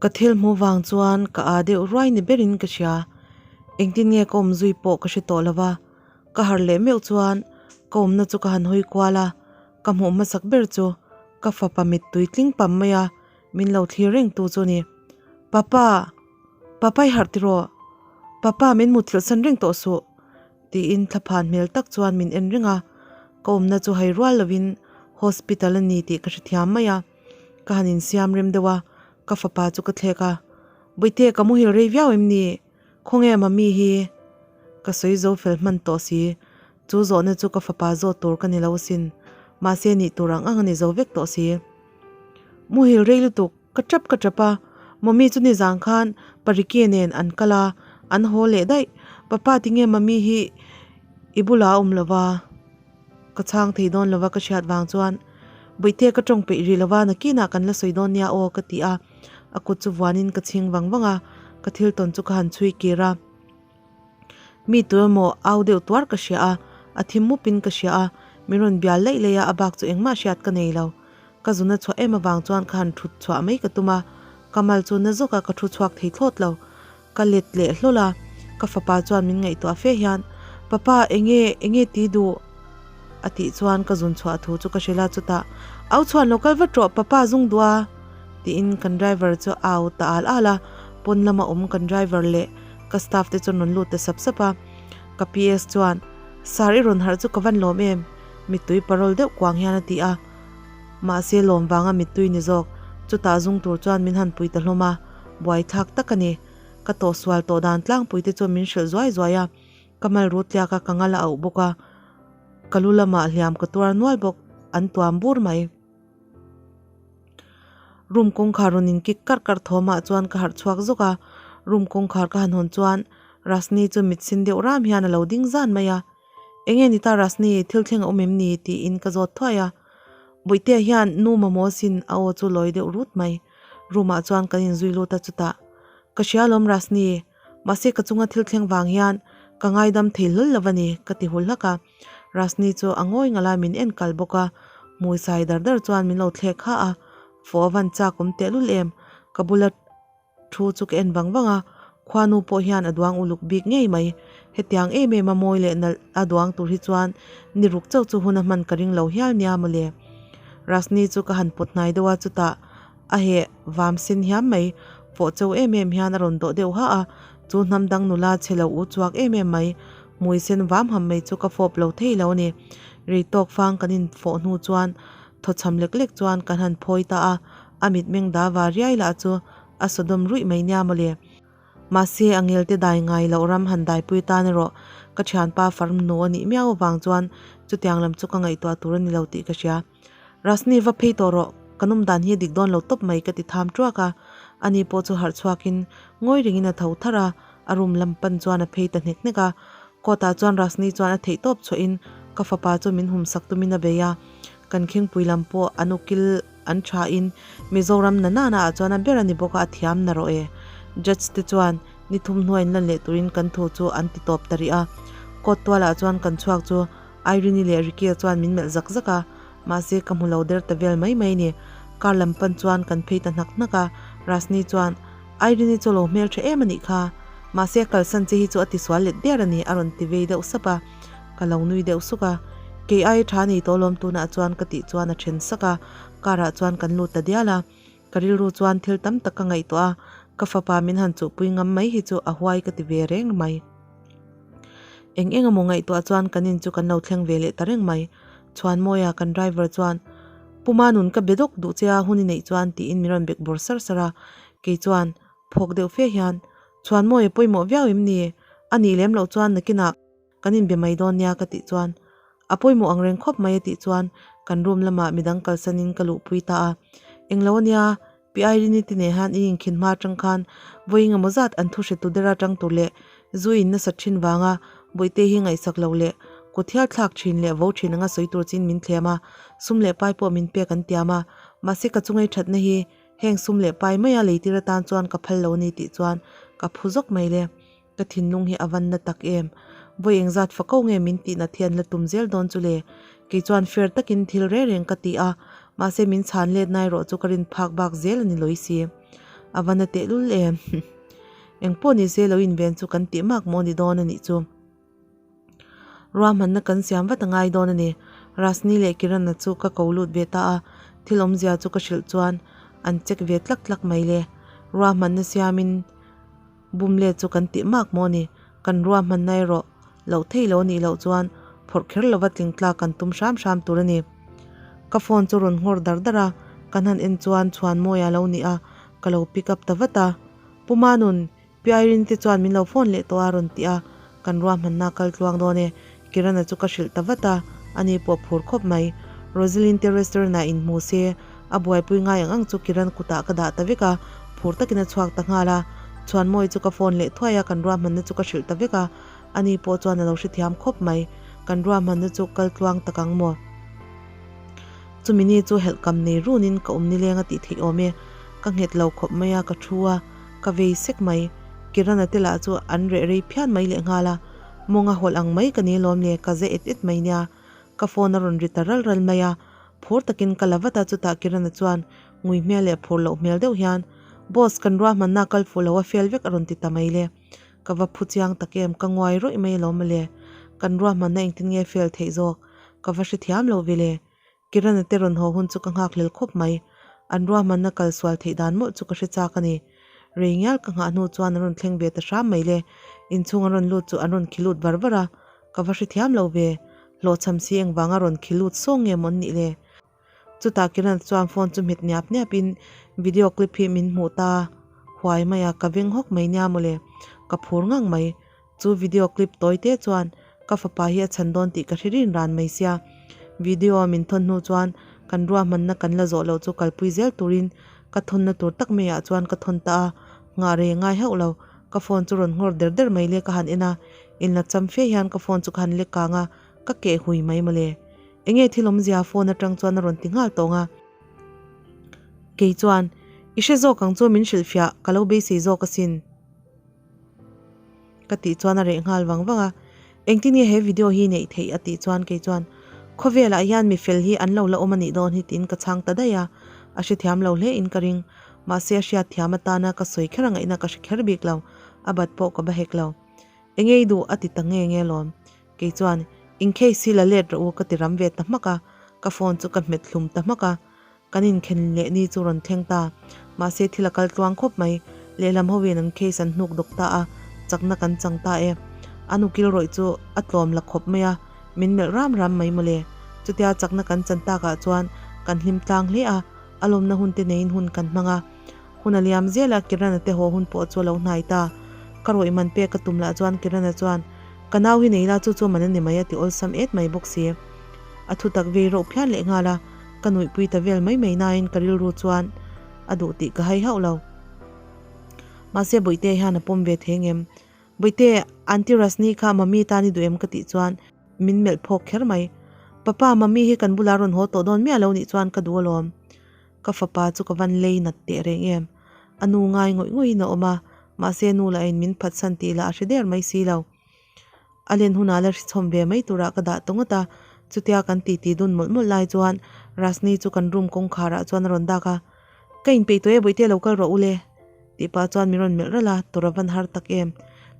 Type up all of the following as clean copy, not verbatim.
Ka thil hmuh vang chuan ka aa deuh ruai ni berin ka hria. Engtin nge ka awm zui pawh ka hre tawh lo va, ka harh leh meuh chuan ka awmna chu ka han hawi kual a, ka hmuh hmasak ber chu ka fapa mittui tling pam mai a, min lo thlir reng tu chu a ni. Papa! Papa i harh tiraw? Papa min mutthilh san reng tawh suh! Tiin thlaphan hmel tak chuan min en reng a, ka awmna chu hai rual lovin hospital a ni tih ka hrethiam mai a. Ka han insiam rem deuh a, ka fapa chu ka thlek a, Bawihte ka muhil rei viau em ni? Khawnge mami hi? Ka sawi zo fel hman tawh si, chu zawhna chu ka fapa zawt tur ka ni lo asin, mahse nih tur ang ang a ni zo vek tawh si. Muhil rei lutuk, ka tap ka tap a, mami chu nizang khan Parikye nen an kal a, an haw leh daih, papa tinge mami hi i bulah a awm lo va? Ka chhang thei dawn lova ka hriat vang chuan Bawihte ka tawng peih rih lova nakinah kan la sawi dawn nia aw ka ti a, a kut chu vuanin ka chhing vang vang a, ka thil tawn chu ka han chhui kir a. Mi tu emaw au deuh tuar ka hria a, a thim mupin ka hria a, min rawn bial laih laih a, a bak chu engmah hriat ka nei lo. Ka zuna chhuah em avang chuan ka han thut chhuah mai ka tum a, ka mal chu na zawka ka thu chhuak thei thlawt lo. Ka let leh hlawl a, ka fapa chuan min ngaihtuah fe hian, Papa, enge, enge ti duh? a tih chuan ka zun chhuah thu chu ka hrilh a, chutah, Au chhuan lo kal vat rawh, papa zung duh a? tiin kan driver chu a au ta al al a, pawn lama awm kan driver leh ka staff te chuan rawn lut ta sap sap a, ka PS chuan, Sir i rawn harh chu ka van lawm em? mittui parol deuh kuang hian a ti a. Mahse lawm vanga mittui ni zawk, chutah zung tur chuan min han pui ta hlawm a, buaithlak tak a ni. Ka tawhsual tawh dan tlangpui te chuan min hrilh zuai zuai a, ka mal rut tliak a, ka ngal a auh bawk a, ka lu lamah hliam ka tuar nual bawk, an tuam bur mai. Room kawngkhar rawn in kik karh karh thawmah chuan ka harh chhuak zawk a, room kawngkhar ka han hawn chuan Rasni chu mit sin deuh ram hian a lo ding zan mai a. Enge ni ta Rasni, thil thleng a awm em ni? tiin ka zawt thuai a. Bawihtea hian nu mamawh sin a aw chu lawi deuh rut mai. Room ah chuan kan inzui lut a chutah, Ka hria alawm Rasni, mahse ka chunga thil thleng vang hian ka ngaidam thei hlawl lo a ni ka ti hul hlak a. Rasni chu a ngawi ngal a min en kal bawk a, hmui sai dar dar chuan min lo thlek ha a, Fawh a van chak awm tehlul em, ka bula Thu chu ka en vang vang a, khuanu pawh hian a duang uluk bik ngei mai. Hetiang em em a mawi leh nalh a duang tur hi chuan ni ruk chauh chu hun a hman ka ring lo hial nia mawle. Rasni chu ka han pawt hnai deuh a, chutah a heh vam sen hiam mai. Fawh chau em em hian a rawn dawh deuh hah a, chu hnam dang nula chhe lo u chuak em em mai. Hmui sen vam ham mai chu ka fawp lo thei lo a ni. Rei tawk fang kan infawh hnu chuan thawchham lek lek chuan kan han phawi ta a, a mitmeng da va riai lah chu a sawdawm ruih mai nia mawle. Mahse a ngelte dai ngai loh ram han daipui tan erawh ka thianpa farm nu a nih miau avang chuan chutiang lam chu ka ngaihtuah tur a ni lo tih ka hria. Rasni va phei tawh rawh, ka nawm dan hi a dik dawn lo tawp mai ka ti tham tuak a, ani pawh chu harh chhuakin ngawi ringin a tho tharh a, a room lam pan chuan a phei ta hnek hnek a. Court ah chuan Rasni chuan a theih tawp chhuahin ka fapa chu min hum sak tumin a bei a, kan khingpui lam pawh an ukil an tha in Mizoram na nana ah chuan a ber a ni bawk a a thiam na rawh e. Judge te chuan ni thum hnuai in lan leh turin kan thu chu an ti tawp ta rih a. Court tual ah chuan kan chhuak chu Irene-i leh Ricky-a chuan min melh zak zak a, mahse ka hmu lo der ta vel mai mai ni. Car lam pan chuan kan phei ta hnak hnak a, Rasni chuan Irene-i chu lo hmel tha em a nih kha, mahse a kalsan che hi chu a tisual let der a ni a rawn ti vei deuh sap a, ka lo nui deuh suk a, Kei ai tha ni tawh lawm tunah chuan ka tih chuan a then sak a, car ah chuan kan lut ta dial a, ka rilru chuan thil tam tak ka ngaihtuah a, ka fapa min han chuhpui ngam mai hi chu a huai ka ti ve reng mai. Eng eng emaw ngaihtuah chuan kan in chu kan lo thleng ve leh ta reng mai. Chhuanmawia kan driver chuan, Pu Manun ka be dawk duh che a hun i neih chuan tiin min rawn bek bawr sar sar a, kei chuan phawk deuh fe hian, Chhuanmawia pawimawh viau em ni? A nih lem loh chuan nakinah kan inbe mai dawn nia ka tih chuan, A pawimawh ang reng khawp mai a tih chuan kan room lamah midang kalsanin ka luhpui ta a. Englo ania, Pi Irene-i te nen hian in inkhin hma atang khan vawi engemaw zat an thu hretu dera tang tur leh zu in nasat thin vanga bawihte hi ngaihsak lo leh kut hial thlak thin leh vo thin anga sawi tur chin min thlem a, sum leh pai pawh min pek an tiam a, mahse ka chungai thatna hi heng sum leh pai maia leitir atan chuan ka phal lo a ni tih chuan ka phu zawk mai le. Ka thinlung hi a van na tak em? Vawi engzat fa ko nge min tih nat hian la tum zel dawn chu le? Kei chuan fair takin thil reng reng ka ti a, mahse min chhan let na erawh chu ka rin phak bak zel a ni lawi si. A va na tehlul em. Engpawh nise lo inven chu kan tih mak maw ni dawn a nih chu. Ruahmanna kan siam vat a ngai dawn a ni. Rasni leh Kirana chu ka ko lut ve ta a, thil awmzia chu ka hrilh chuan an check ve tlak tlak mai le. Ruahmanna siamin bum let chu kan tih mak maw ni. Kan ruahmanna erawh loh thei lo nih loh chuan phawrh kher lova tling tlak kan tum hram hram tur a ni. Ka phone chu rawn nghawr dar dar a, kan han en chuan Chhuanmawi a lo ni a, ka lo pick up ta vat a. Pu Manun, Piairin te chuan min lo phone leh tawh a rawn ti a, kan ruahmanna kal tluang dawn e. Kirana chu ka hrilh ta vat a, ani pawh phur khawp mai. Rosaline te restaurant ah inhmu se, a buaipui ngai ang ang chu Kiran kutah ka dah ta vek a, phur takin a chhuak ta nghal a. Chhuanmawi chu ka phone leh thuai a, kan ruahmanna chu ka hrilh ta vek a, ani pawh chuan a lo hrethiam khawp mai. Kan ruahmanna chu kal tluang tak ang maw? Chumi ni chu helh kam nei runin ka awm nileng a tih theih awm e. Ka nghet lo khawp mai a, ka thu a, ka vei sek mai. Kirana te lah chu an reh rei phian mai lehnghal a, mawnga hawlh ang mai ka ni lawm le, ka ze et et mai nia. Ka phone a rawn ri ta ral ral mai a, phur takin ka la vat a, chutah Kirana chuan ngui hmel leh phur loh hmel deuh hian, Boss, kan ruahmanna kal fuh lo a fail vek a rawn ti ta mai le. Ka va phu chiang tak em, ka nguai rawih mai alawm mawle. Kan ruahmanna engtin nge fail theih zawk? Ka va hrethiam lo ve le. Kirana te rawn haw hun chu ka nghakhlel khawp mai. An ruahmanna kal sual theih dan mawlh chu ka hre chak a ni. Rei ngial ka nghah hnu chuan an rawn thleng ve ta hram mai le. Inchhung an rawn lut chu an rawn khi lut var var a, ka va hrethiam lo ve. Hlawhchham si engvanga rawn khi lut sawng nge maw an nih le? Chutah Kiran chuan phone chu hmet niap niap in video clip hi min hmuh ta huai mai a, ka veng hawk mai nia mawle, ka phur ngang mai. Chu video clip tawi te chuan ka fapa hi a chhan dawn tih ka hre rin ran mai sia. Video a min thawn hnu chuan kan ruahmanna kan la zawh loh chu kalpui zel turin ka thawnna tur tak maiah chuan ka thawn ta a, nghah rei a ngai hauh lo. Ka phone chu rawn nghawr der der mai le ka han en a, inla cham fe hian ka phone chu ka han lek kang a, ka keh hui mai mawle. Enge thil awmzia phone atang chuan a rawn ti nghal tawng a. Kei chuan, I hre zawk ang chu min hrilhfiah ka lo beisei zawk asin. Ka tih chuan a reh nghal vang vang a. Engtin nge he video hi neih theih a tih chuan kei chuan, Khawvelah hian mi fel hi an lo la awm a nih dawn hi tiin ka chhang ta daih a. A hrethiam lo hle in ka ring. Mahse a hriat thiam atana ka sawi kher a ngaihna ka hre kher bik lo. A bat pawh ka ba hek lo. Enge i duh a ti ta nge nge lawm. Kei chuan, In case hi la let rawh u ka ti ram ve ta hmak a, ka phone chu ka hmet hlum ta hmak a. Kan inkhen leh ni chu rawn thleng ta. Mahse thil a kal tluang khawp mai. Lehlam hoin an case an hnuk dawk ta a, chakna kan chang ta e. A nukil rawih chu a tlawm la khawp mai a, min melh ram ram mai mawle. Chutia chakna kan chan takah chuan kan hlim tlang hle a, a lawmna hun te neiin hun kan hmang a. Hun a liam zel a, Kirana te haw hun pawh chu a lo hnai ta. Ka rawih man pek ka tum lah chuan Kirana chuan, Ka nau hi nei la chu chu man a ni mai a ti awlsam et mai bawk si. A thu tak vei rauh phian leh nghal a, ka nuihpui ta vel mai mai nain ka rilru chuan a duh tih ka hai hauh lo. Mahse Bawihte hian a pawm ve thei ngem? Bawihte, Aunty Rasni kha Mummy tan i duh em ka tih chuan min melh phawk kher mai. Papa, Mummy hi kan bulah rawn haw tawh dawn miah lo nih chuan ka duh alawm. Ka fapa chu ka van lei nat teh reng em. A nu ngai ngawih ngawih in a awm a, mahse nu lah in min phatsan tih lah a hre der mai si lo. A len hunah la hrichhawm ve mai turah ka dah ta ngawt a, chutia kan titi dun mawlh mawlh lai chuan Rasni chu kan room kawngkhar ah chuan a rawn dak a, Ka inpeih tawh e bawihte lo kal rawh u le tih pah chuan min rawn melh ralh a, tur a van har tak em.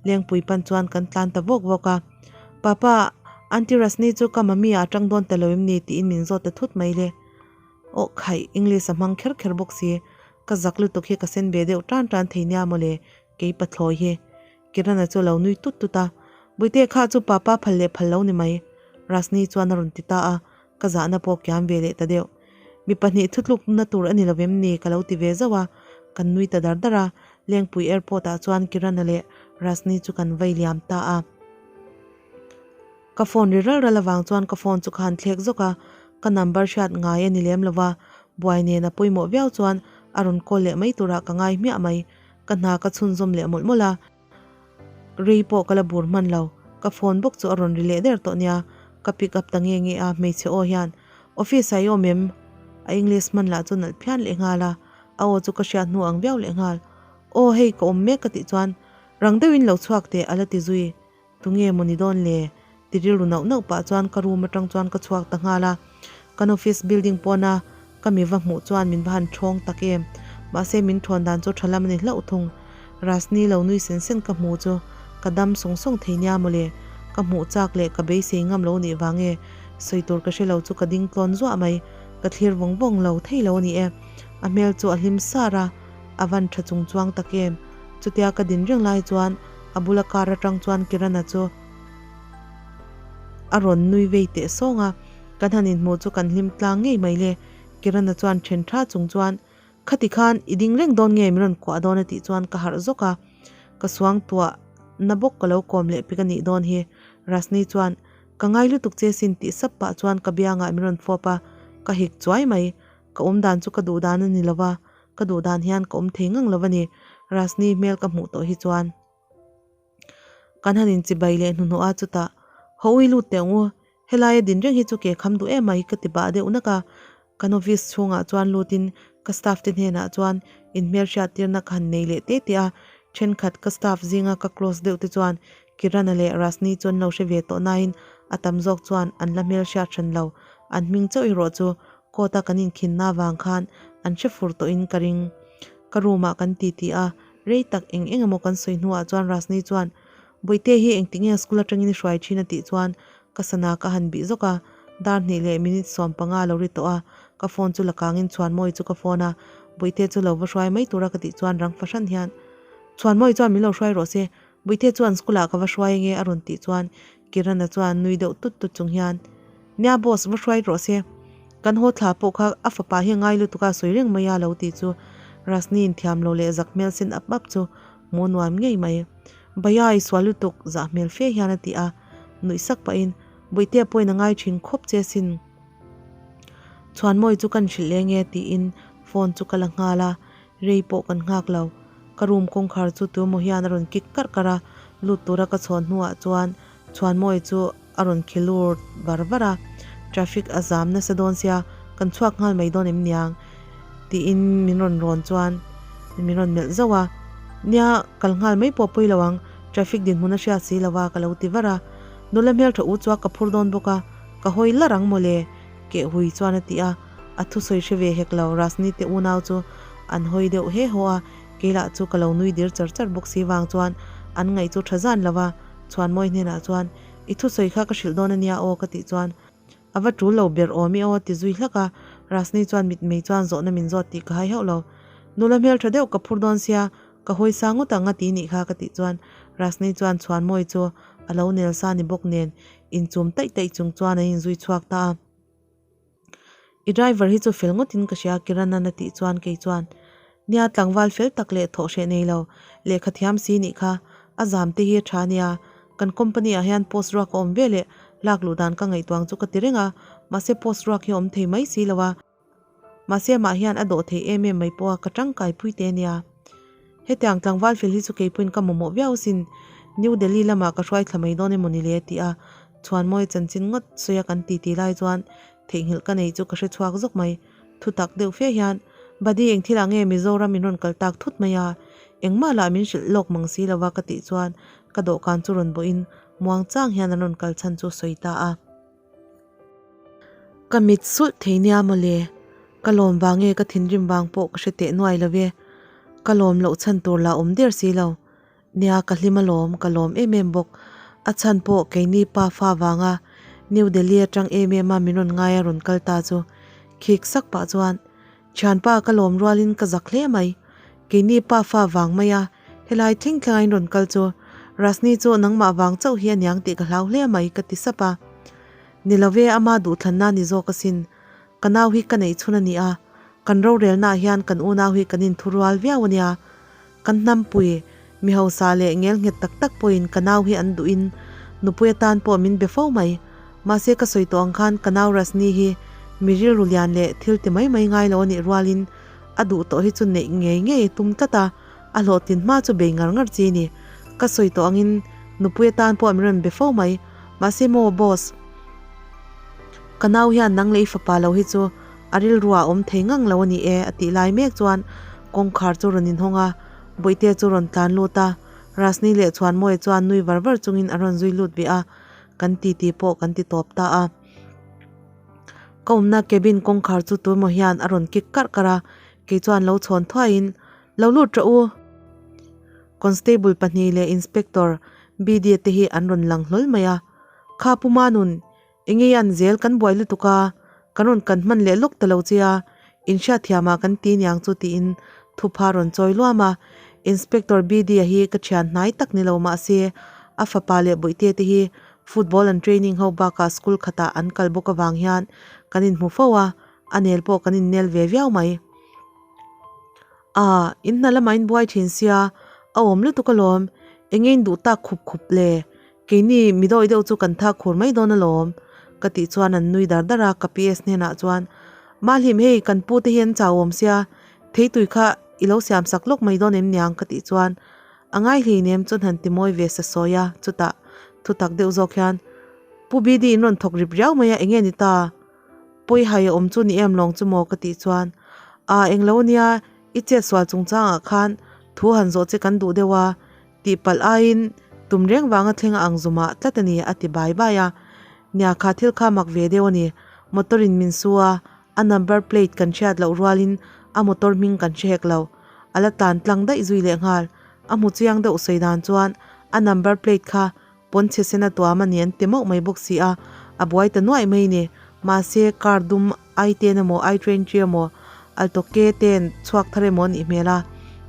Lengpui pan chuan kan tlan ta vawk vawk a, Papa, Aunty Rasni chu ka mummy ah a tang dawn ta lo em ni tiin min zawt ta thut mai le. Aw khaih, English a hmang kher kher bawk si, ka zak lutuk hi ka sen ve deuh tan tan thei nia mawle, kei pathlawi hi. Kirana chu a lo nui tut tut a, Buite kha chu papa phal leh phal lo ni mai, Rasni chuan a rawn ti ta a, ka zahna pawh kiam ve leh ta deuh. Mi pahnih thutlukna tur a ni lo vem ni ka lo ti ve zauh a, kan nui ta dar dar a, Lengpui airport ah chuan Kirana leh Rasni chu kan vei liam ta a. Ka phone ri ral ral avang chuan ka phone chu ka han thlek zawk a, ka number hriat ngai a ni lem lo va, buai nen a pawimawh viau chuan a rawn call leh mai turah ka ngai hmiah mai. Ka hna ka chhunzawm leh mawlh mawlh a, rei pawh ka la bur hman lo, ka phone bawk chu a rawn ri leh der tawh nia, ka pick up ta nge nge a, hmeichhe aw hian Office ah i awm em? A English hman lah chu nalh phian leh nghal a, a aw chu ka hriat hnu ang viau leh nghal. Aw hei ka awm mek ka tih chuan rang deuhin lo chhuak teh a la ti zui. Tunge maw ni dawn le? Ti rilru nauh nauh pah chuan ka room atang chuan ka chhuak ta nghal a. Kan office building pawna ka mi va hmuh chuan min va han thawng tak em. Mahse min ṭhawn dan chu ṭha lam a ni hlauh thung. Rasni lo nui sen sen ka hmu chu ka dam sawng sawng thei nia mawle. Ka hmuh chak leh ka beisei ngam lo nih vang e sawi tur ka hre lo chu ka ding tlawn zuah mai. Ka thlir vawng vawng lo thei lo a ni e. A hmel chu a hlim sar a, a van ṭha chung chuang tak em. Chutia ka din reng lai chuan a bula car aṭang chuan Kirana chu a rawn nui vei teh sawng a. Kan han inhmuh chu kan hlim tlang ngei mai le. Kirana chuan then tha chung chuan, Khati khan i ding reng dawn nge min rawn kuah dawn a tih chuan ka harh zawk a, ka suang tuah na bawk ka lo kawm leh pek a nih dawn hi. Rasni chuan, Ka ngai lutuk che sin tih sap pah chuan ka biangah min rawn fawp a, ka hik chuai mai. Ka awm dan chu ka duh dan a ni lo va, ka duh dan hian ka awm thei ngang lo a ni. Rasni hmel ka hmuh tawh hi chuan. Kan han inchibai leh hnuhnawh a chutah, Haw ui lut teh ang u, Helaia din reng hi chu ke kham duh em mai ka ti bah deuh nak a, kan office chhungah chuan lutin ka staff te hnenah chuan inhmel hriattirna ka han nei leh te te a, thenkhat ka staff zinga ka close deuh te chuan Kirana leh Rasni chu an lo hre ve tawh nain a tam zawk chuan an la hmel hriat hran lo, an hming chauh erawh chu court a kan inkhinna avang khan an hre fur tawhin ka ring. Ka room ah kan ti ti a, rei tak eng eng emaw kan sawi hnuah chuan Rasni chuan Bawihte hi engti nge school atangin i hruai thin a tih chuan ka sana ka han bih zawk a, dar hnih leh minute 15 a lo ri tawh a, ka phone chu la kangin Chhuanmawi chu ka phone a, Bawihte chu lo va hruai mai tura ka tih chuan rang fahran hian Chhuanmawi chuan min lo hruai rawh se, Bawihte chuan school ah ka va hruai ange a rawn tih chuan Kirana chuan nui deuh tut tut chung hian Nia boss va hruai rawh se, kan haw thla pawh kha a fapa hi a ngai lutuk a sawi reng mai a lo tih chu Rasni inthiam lo leh zak hmel sen ap ap chu hmuh nuam ngei mai. Baya i sual lutuk zah hmel fe hian a ti a, nuih sak pahin Bawihtea pawhin a ngai thin khawp che sin. Chhuanmawi chu kan hrilh leng e tiin phone chu ka la nghal a, rei pawh kan nghak lo. Ka room kawngkhar chu tuemaw hian a rawn kik karh karh a, lut tura ka chhawn hnuah chuan Chhuanmawi chu a rawn khilur var var a, traffic a zam nasa dawn sia kan chhuak nghal mai dawn em niang tiin min rawn rawn chuan min rawn melh zauh a, nia kal nghal mai pawh pawi lo ang, traffic dinhmun a hriat si lo a ka lo ti var a, nula hmeltha u chu a ka phur dawn bawk a, ka hawi lar ang mawle keh hui chuan a ti a, a thusawi hre ve hek lo Rasni te unau chu an hawi deuh he haw a, kei lah chu ka lo nui dir char char bawk si vang chuan an ngaih chu tha zan lo a, Chhuanmawi hnenah chuan I thusawi kha ka hrilh dawn a nia aw ka tih chuan a va tul lo ber awm i aw ti zui hlak a, Rasni chuan mitmei chuan zawhna min zawt tih ka hai hauh lo. Nula hmel tha deuh ka phur dawn sia, ka hawi sa ngawt ang a ti nih kha ka tih chuan Rasni chuan Chhuanmawi chu a lo nel sa ni bawk nen inchum taih taih chung chuan an inzui chhuak ta a. I driver hi chu fel ngawtin ka hria Kiran-an a tih chuan kei chuan nia tlangval fel tak leh thawh hreh nei lo lehkha thiam si nih kha a zam te hi a tha nia kan company ah hian post ruak a awm ve leh lak luh dan ka ngaihtuah ang chu ka ti reng a mahse post ruak hi a awm thei mai si lo a mahse amah hian a dawh thei em em mai pawh a ka tangkai pui te nia. Hetiang tlangval fel hi chu keipuiin ka mamawh viau sin, New Delhi lamah ka hruai thla mai dawn emaw ni le tih a Chhuanmawi chanchin ngawt sawi a kan titi lai chuan theihnghilh ka nei chu ka hre chhuak zawk mai. Thutak deuh fe hian, Buddy eng thilah nge Mizoram in rawn kal tak thut mai a, engmah lah min hrilh lawk mang si lova ka tih chuan ka dawhkan chu rawn bawhin muang chang hian an rawn kal chhan chu sawi ta a. Ka mit sulh thei nia mawle, ka lawm vang nge ka thinrim vang pawh ka hre teh nuai lo ve, ka lawm loh chhan tur lah awm der si lo, nia ka hlim alawm ka lawm em em bawk, a chhan pawh keini pa fa vanga New Delhi atang em em a min rawn ngai a rawn kal ta chu khik sak pah chuan Thianpa ka lawm rualin ka zak hle mai, keini pa fa vang mai a helai thleng thleng a in rawn kal chu Rasni chu nangmah vang chauh hi aniang tih ka hlau hle mai ka ti sap a. Ni lo ve ama duhthlanna ni zawk asin, ka nau hi ka neih chhun a ni a, kan rorelnaah hian kan unau hi kan inthurual viau a nia, kan hnampui mi hausa leh ngel nghet tak tak pawhin ka nau hi an duhin nupui atan pawh min be fo mai. Mahse ka sawi tawh ang khan ka nau Rasni hi mi rilru lian leh thil ti mai mai ngai lo a nih rualin a duh tawh hi chu neih ngei ngei a tum tlat a, a hlawhtlin hma chu bei ngar ngar chi a ni. Ka sawi tawh angin nupui atan pawh min rawn be fo mai. Mahse maw boss, ka nau hian nang leh i fapa lo hi chu a rilruah a awm thei ngang lo a ni e a tih lai mek chuan kawngkhar chu rawn inhawng a, Bawihte chu rawn tlan lut a, Rasni leh Chhuanmawia chuan nui var var chungin a rawn zui lut ve a, kan titi pawh kan ti tawp ta a. Ka awmna cabin kawngkhar chu tuemaw hian a rawn kik karh karh a, Kei chuan lo chhawn thuaiin, Lo lut rawh u. Constable pahnih leh Inspector BD te hi an rawn lang hlawl mai a. Kha Pu Manun, enge i an zel kan buai lutuk a, kan rawn kan hman leh lawk ta lo che a, inhriatthiam ah kan ti niang chu tiin thupha rawn chawi luam a. Inspector BD a hi ka thian hnai tak ni lo mahse a fapa leh bawihte te hi football an training ho bakah school khatah an kal bawk avang hian kan inhmu fo a, a nel pawh kan innel ve viau mai. Aa, in hna lamah in buai thin sia, a awm lutuk alawm, enge in duh tak khup khup le, keini mi dawih deuh chu kan thak khur mai dawn alawm, ka tih chuan an nui dar dar a, ka PS hnenah chuan, Mahlim hei kan pu te hi an chau awm sia, theitui kha i lo siam sak lawk mai dawn em niang ka tih chuan, A ngai hleinem chuan han ti mawi ve sa sawi a, chutah thutak deuh zawk hian, Pu BD in rawn thawk rip riau mai a, enge ni ta? Pawihai a awm chu ni em lawng chu maw ka tih chuan, Aa englo ania, i chet sual chungchangah khan thu han zawh che kan duh deuh a, tih palh aiin tum reng vanga thleng a ang zumah tlat a ni a ti bai bai a. Nia kha thil kha mak ve deuh a ni, motor in min su a, a number plate kan hriat loh rualin a motor hming kan hre hek lo, a la tan tlang daih zui leh nghal, a hmu chiang deuh sawi dan chuan a number plate kha Pawn chhe sen a tuam a ni an ti mauh mai bawk si a, a buai ta nuaih mai ni. Mahse, car dum ai ten emaw, ai train tri emaw, alto ke ten chhuak thar emaw a nih hmel a.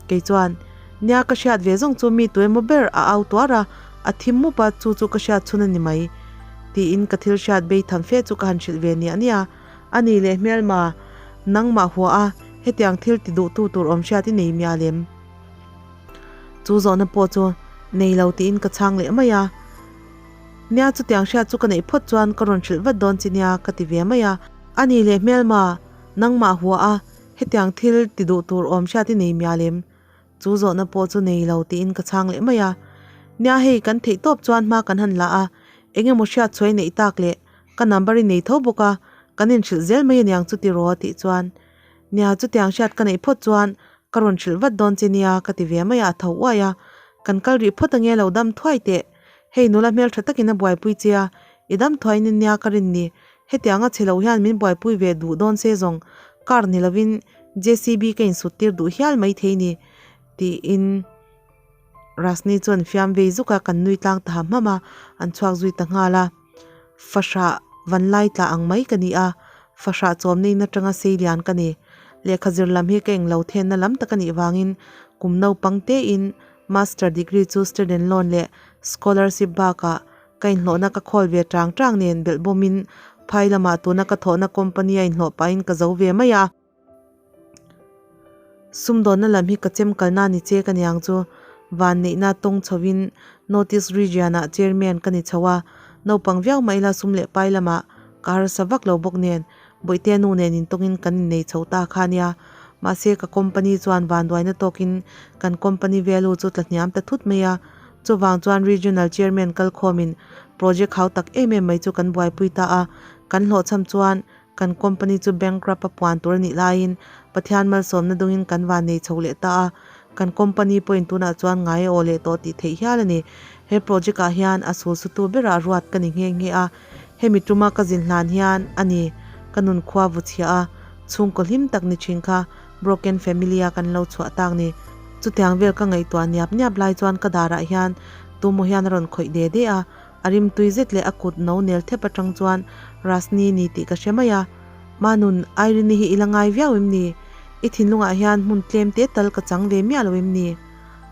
Kei chuan, Nia ka hriat ve zawng chu mi tu emaw ber a au tuar a, a thim mup a, chu chu ka hriat chhun a ni mai. Tiin ka thil hriat bei tham fe chu ka han hrilh ve niah niah a. A ni leh hmelma, nangmah hua a, hetiang thil ti duhtu tur awm hriat i nei mial em? Chu zawhna pawh chu nei lo tiin ka chhang leh mai a. Nia chutiang hriat chu ka neih phawt chuan ka rawn hrilh vat dawn chi nia ka ti ve mai a. A ni leh hmelma, nangmah hua a, hetiang thil ti duh tur awm hriat i nei mial em? Chu zawhna pawh chu nei lo tiin ka chhang leh mai a. Nia hei kan theih tawp chuan hma kan han la a, eng emaw hriat chhuai neih tak leh ka number i nei tho bawk a, kan inhrilh zel mai aniang chu tiraw a tih chuan Nia chutiang hriat ka neih phawt chuan Ka rawn hrilh vat dawn che nia ka ti ve mai a, a tho uai a. Kan kal rih phawt ange lo dam thuai teh. Hei nula hmel tha takin a buaipui che a, i dam thuai in nia ka rin ni. Hetianga che lo hian min buaipui ve duh dawn se zawng car ni lovin JCB ka insut tir duh hial mai thei ni tiin Rasni chuan fiam vei zuk a, kan nui tlang ta ham ham a, an chhuak zui ta nghal a. Fahrah vanlai tla ang mai ka ni a, fahrah chawmna in atanga sei lian ka ni. Lehkha zir lam hi ka englo thenna lam tak a nih vangin kum naupang tein Master degree chu student loan leh scholarship bakah ka inhlawhna ka khawl ve tang tang nen belhbawmin phai lamah tuna ka thawhna company a inhlawh pahin ka zo ve mai a. Sumdawnna lam hi ka chem kalna ni che ka niang chu vanneihna tawng chhovin North East Region ah Chairman ka ni chho a, naupang viau mah ila sum leh pai lamah ka harsa vak lo bawk nen Bawihte nu nen intawngin kan innei chho ta kha nia. Mahse ka company chuan vanduaina tawkin kan company value chu tla hniam ta thut mai a, chuvang chuan Regional Chairman kalkhawmin project hau tak em em mai chu kan buaipui ta a, kan hlawhchham chuan Kan company chu bankrupt a puan tur a nih laiin Pathian malsawmna dungin kan van nei chho leh ta a, kan company pawhin tunah chuan ngai a aw leh tawh tih theih hial a ni. He project ah hian a sul sutu berah ruat ka ni nghe nghe a, hemi tuma ka zin hlan hian a ni ka nun khua vu chhia a, chhungkaw hlim tak ni thin kha broken family a kan lo chhuah tak ni. Chutiang vel ka ngaihtuah niap niap lai chuan ka darah hian tumaw hian a rawn khawih de de a, A rimtui zet leh a kut no nel thep atang chuan Rasni ni tih ka hre mai a. Manun, Irene hi i la ngai viau em ni? I thinlungah hian hmun tlem te tal ka chang ve miah lo em ni?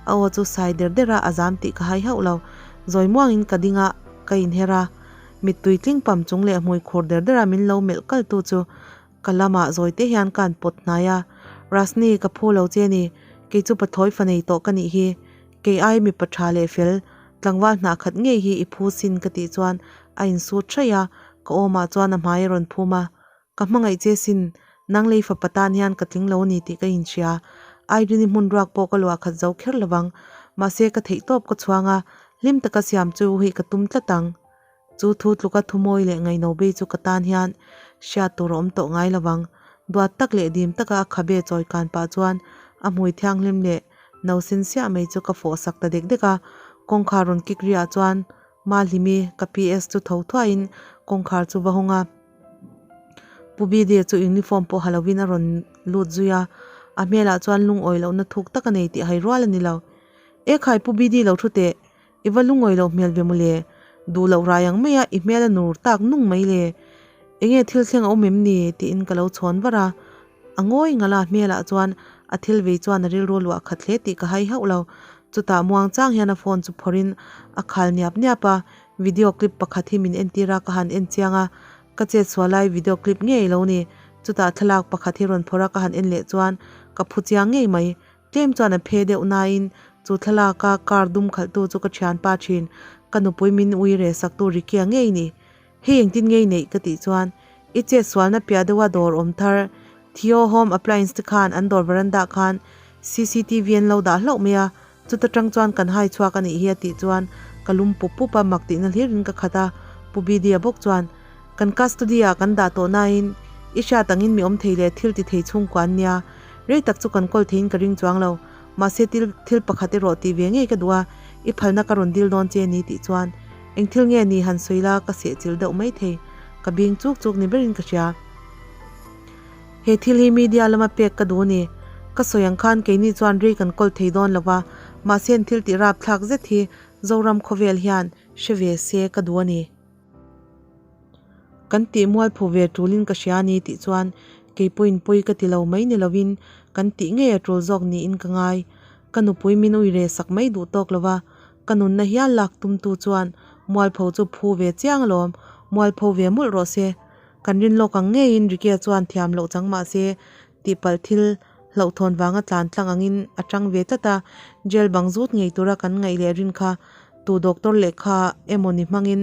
A aw chu sai der der a, a zam tih ka hai hauh lo. Zawi muangin ka ding a, ka inher a. Mittui tling pam chung leh hmui khur der der a min lo melh kal tu chu Ka lamah zawi te hian ka han pawt hnai a, Rasni, ka phu lo che ni, kei chu pathlawi fa nei tawh ka nih hi, kei ai mipa tha leh fel, tlangval hnah khat ngei hi i phu sin ka tih chuan a insut hraih a, ka awmah chuan a hmai a rawn phum a, Ka hmangaih che sin, nang lei fapa tan hian ka tling lo a ni tih ka inhria, Irene-i hmun ruak pawh ka luah khat zo kher lovang, mahse ka theih tawp ka chhuang a, hlim taka siam chu hi ka tum tlat ang. Chu thu tluka thumawi leh ngainobei chu ka tan hian hriat tur a awm tawh ngai lovang. Duat tak leh dim taka a khabe chawi kan pah chuan a hmui thianghlim leh no sen siah mai chu ka fawh sak ta dek dek a. Kawngkhar rawn kik riah chuan Mahlimi ka PS chu tho thuaiin kawngkhar chu va hawng a. Pu Bidie chu uniform pawh ha lovin a rawn lut zui a. A hmelah chuan lungawi lohna thuk tak a nei tih hai rual a ni lo. E khai Pu BD lo thu teh, i va lungawi loh hmel ve mawle, duh loh rai ang maia i hmel a nur tak nung mai le. Enge thil thleng a awm em ni? tiin ka lo chhawn var a. A ngawi nghala hmelah chuan a thil vei chuan a rilru luah khat hle tih ka hai hauh lo. Chutah muang chang hian a phone chu phawrhin a khal niap niap a, video clip pakhat hi min entir a ka han en chiang a, Ka chet sual lai video clip ngei lo ni. Chutah thlalak pakhat hi rawn phawrh a ka han en leh chuan ka phu chiang ngei mai. Tlem chuan a phe deuh nain chu thlalaka car dum khalhtu chu ka thianpa thin. Ka nupui min ui reh saktu Ricky-a ngei ni. Hei engtin ngei neih ka tih chuan i chet sualna piah deuha dawr awm thar Theo Home Appliance te khan an dawr veranda khan cctv an lo dah hlauh mai a, Chuta tang chuan kan hai chhuak a nih hi a tih chuan ka lum pup pup a, mak tihna hlirin ka khat a, Pu Bidi-a bawk chuan, Kan custody-ah kan dah tawh nain i hriat angin mi awm thei leh thil ti thei chhungkua an nia, rei tak chu kan kawl theiin ka ring chuang lo, mahse til thil pakhat erawh tih ve ngei ka duh a, i phalna ka rawn dil dawn che ni tih chuan eng thil nge ni han sawi la ka sehchilh deuh mai thei, ka bing chuk chuk ni berin ka hria. He thil hi media lama pek ka duh a ni. Ka sawi ang khan keini chuan rei kan kawl thei dawn lo va, mahse an thil tih rapthlak zet hi Zoram khawvel hian hre ve se ka duh a ni. Kan tih mualphu ve tulin ka hria a ni tih chuan kei pawhin pawi ka ti lo mai ni lovin kan tih ngei a tul zawk niin ka ngai. Ka nupui min ui re sak mai duh tawk lo va, ka nunna hial lak tumtu chuan mualpho chu phu ve chiang alawm, mualpho ve mawlh rawh se. Kan rin lawk ang ngeiin Ricky-a chuan thiam loh chang mah se tihpalh thil hlauhthawn vanga tlan tlang angin a tang ve tlat a, jail bang zut ngei tura kan ngaih leh rin kha tu doctor lehkha emaw ni hmangin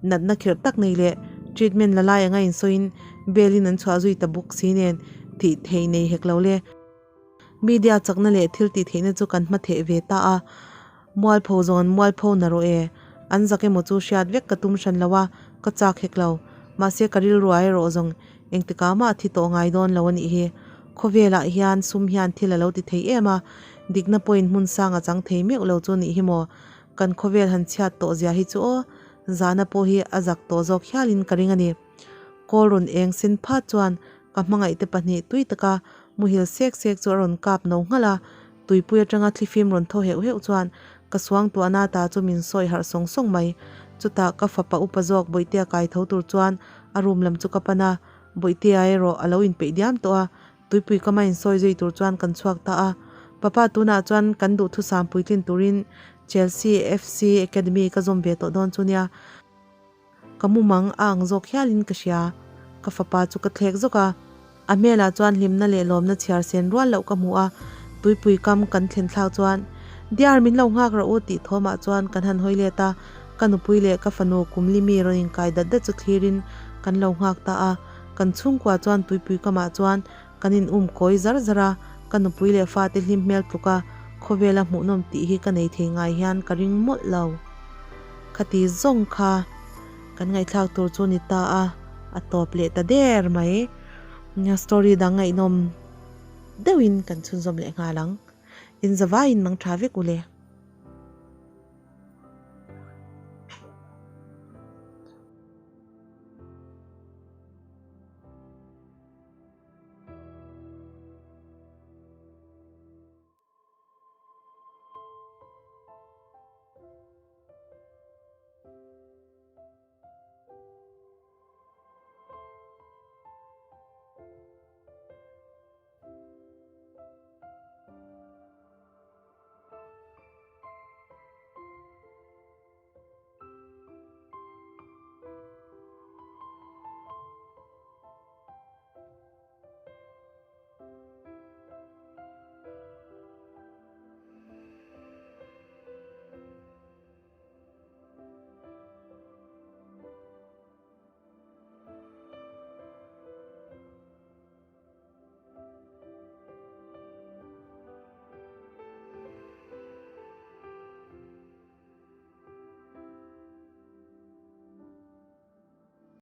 natna khirh tak nei leh treatment la lai anga insawiin bail in an chhuah zui ta bawk si nen tih theih nei hek lo le. Media chakna leh thil tih theihna chu kan hma theh ve ta a, mualpho zawn mualpho na rawh e, an zak emaw chu hriat vek ka tum hran lo a, ka chak hek lo. Mahse ka rilru ah erawh zawng engtikah mah a thi tawh ngai dawn lo a nih hi. Khawvelah hian sum hian thil a lo ti thei em a, dikna pawhin hmun sang a chang thei meuh lo chu nih hi maw. Kan khawvel han chhiat tawh zia hi chu aw, zahna pawh hi a zak tawh zawk hialin ka ring a ni. Kawl rawn eng sen phat chuan Ka hmangaihte pahnih tui taka muhil sek sek chu a rawn kap no nghalh a, tuipui atanga thlifim rawn thaw heuh heuh chuan ka suangtuahna ta chu min sawi harh sawng sawng mai. Chutah ka fapa upa zawk Bawihtea kai tho tur chuan a room lam chu ka pan a, Bawihtea erawh a lo inpeih diam tawh a, tuipui kama insawi zui tur chuan kan chhuak ta a. Papa tunah chuan kan duhthusam puitlin turin Chelsea FC Academy ka zawm ve tawh dawn chu nia. Ka mumang a ang zawk hialin ka hria. Ka fapa chu ka thlek zawk a. A hmelah chuan hlimna leh lawmna chhiar sen rual loh ka hmu a. Tuipui kam kan thlen thlak chuan, Diar min lo nghak rawh u tih thawmah chuan kan han hawi let a. Ka nupui leh ka fanu kumli mi rawn inkai dat dat chu thlirin kan lo nghak ta a. Kan chhungkua chuan tuipui kamah chuan kan in um kawi zar zar a. Ka nupui leh fate hlim hmel tluk a, khawvela hmuhnawm tih hi ka nei thei ngai hian ka ring mawlh lo. Khati zawng kha kan ngaihthlak tur chu ni ta a, a tawp leh ta der mai. Story dang ngaihnawm deuhin kan chhunzawm leh nghal ang. Inzavaiin mang tha vek u le.